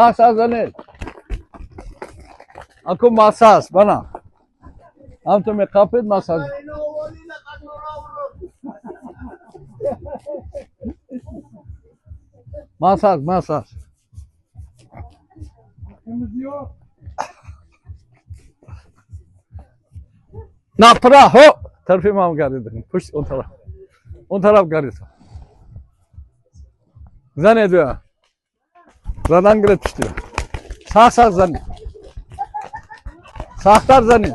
Сах-сах занед. Аку массаж, бана. Ҳам ту меқапед массаж. Массаж, массаж. Напра, хо! Тарафи ман гардид. Пушт он тараф. Он тараф гардид. Занед бия. Задан гиред пушти. Сах-сах занед. Сахтар занед.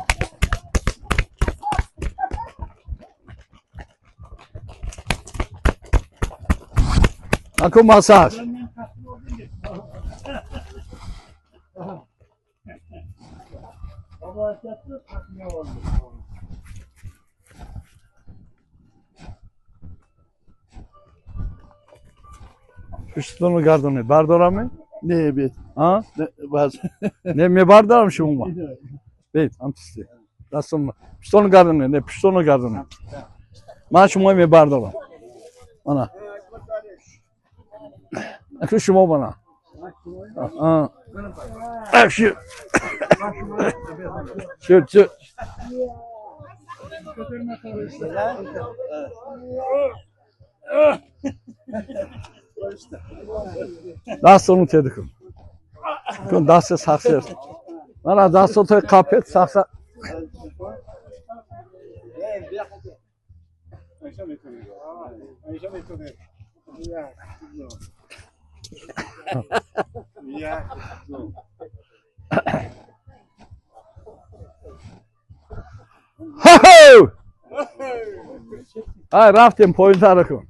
Аку массаж. Пуштуно гардонед. Бардорам? Не, бед. А? Баз. Не, мебардорам шумо. Бед, антисти. Дастон пуштуно гардонед, не пуштуно гардонед. Ман шумо мебардорам. Ана. Аку шумо бана. А. Акши. Чё, чё. Дастону тедикун. Кун даст сахсер. Мана дастото қапет сахса. Хо-хо! Ай, рафтем поинтара кун.